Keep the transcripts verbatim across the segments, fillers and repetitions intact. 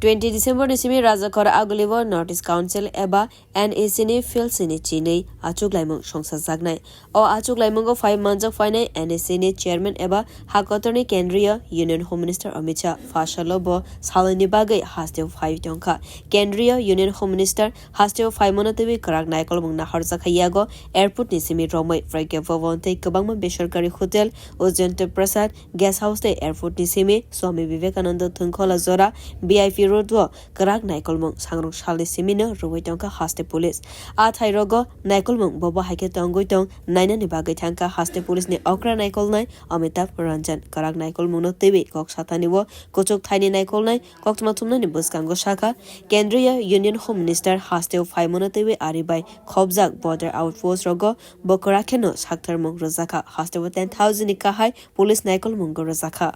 Twenty December ni simi Rajakhor Aguli o North East Council eba N E C ni field sini chinwi achuklaimung songsajaknai. O achuklaimungo phai manjak phainai N E C ni chairman eba hakotorni Kendriya Union Home Minister Amit Shah. Phasalo bo saloni bagwi hasteo phai tongkha. Kendriya Union Home Minister hasteo phaimano twiwi kwrak naikolmung naharjakha. Yago airport ni simi romwi Pragya Bhavan tei kwbangma besorkari hotel, Ujjayanta Prasad, Guest house tei airport ni simi Swami Vivekananda Thwngkhola jora V I P road o kwrak naikolmung sangrong salni simi no rwui tongkha haste police. A thai rogo naikolmung bobo hai khe tongwi tong nainani bagwi thangkha haste police ni okra naikolnai Amitabh Ranjan. Kwrak naikolmung no twiwi kok sathani o kuchuk thaini naikolnai koktwma thumnani bwskango sakha Kendriya Union Home Minister hasteo phaimano twiwi ari bai khopjak border outpost rogo bo kwrak kheno saktharmung rwjakha. Hasteo ten thousand ni kahai police naikolmungo rwjakha.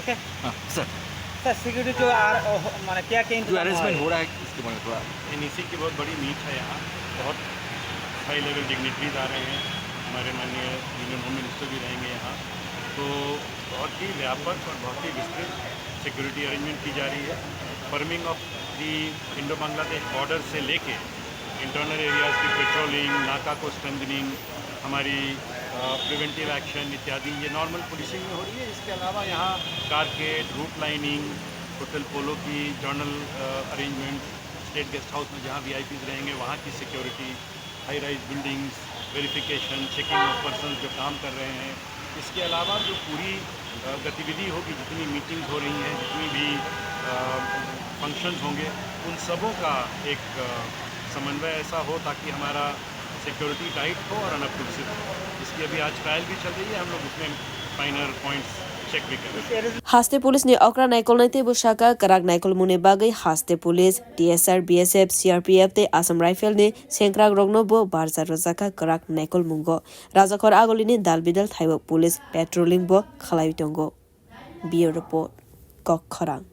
Okay. हाँ, sir. Sir, security जो आ रहा, ओ, हो, माने क्या क्या जो इंतजाम हो रहा अरेंजमेंट है? हो रहा है, इसके बारे में थोड़ा। एनईसी की बहुत बड़ी मीट है यहाँ, बहुत हाई लेवल डिग्निटरीज आ रहे हैं, हमारे माननीय यूनियन होम मिनिस्टर भी रहेंगे यहाँ। तो बहुत ही व्यापक और बहुत ही विस्तृत सिक्योरिटी अरेंजमेंट की जा रही है। Forming of the Indo Bangladesh border से लेके इंटरनल एरियाज की पेट्रोलिंग, नाका को स्ट्रेंथनिंग, हमारी प्रिवेंटिव एक्शन इत्यादि ये नॉर्मल पुलिसिंग में हो रही है। इसके अलावा यहाँ कारकेड, रूट लाइनिंग, होटल पोलो की journal arrangement, state guest house में जहाँ वीआईपीज रहेंगे वहाँ की security, high rise buildings, verification, checking of person जो काम कर रहे हैं, इसके अलावा जो पूरी अ, गतिविधि होगी, जितनी मीटिंग्स हो रही हैं, जितनी भी फंक्शंस होंगे, उन सबों का एक अ, समन्वय ऐसा हो ताकि हमारा सिक्योरिटी टाइट हो और अनअब्ट्रूसिव हो। इसकी अभी आज ट्रायल भी चल रही है, हम लोग उसमें फाइनर पॉइंट्स चेक भी कर रहे हैं। Haste police ni okra naikolnai tei bwsaka kwrak naikolmungni bagwi haste police, T S R, B S F, C R P F tei Assam Rifle ni sengkrakrokno bo barja rwjakha kwrak naikolmungo. Rajakhor Agulini dal bidal thaibo police patrolling bo khlaiwi tongo. Bureau Report, Kok Khorang.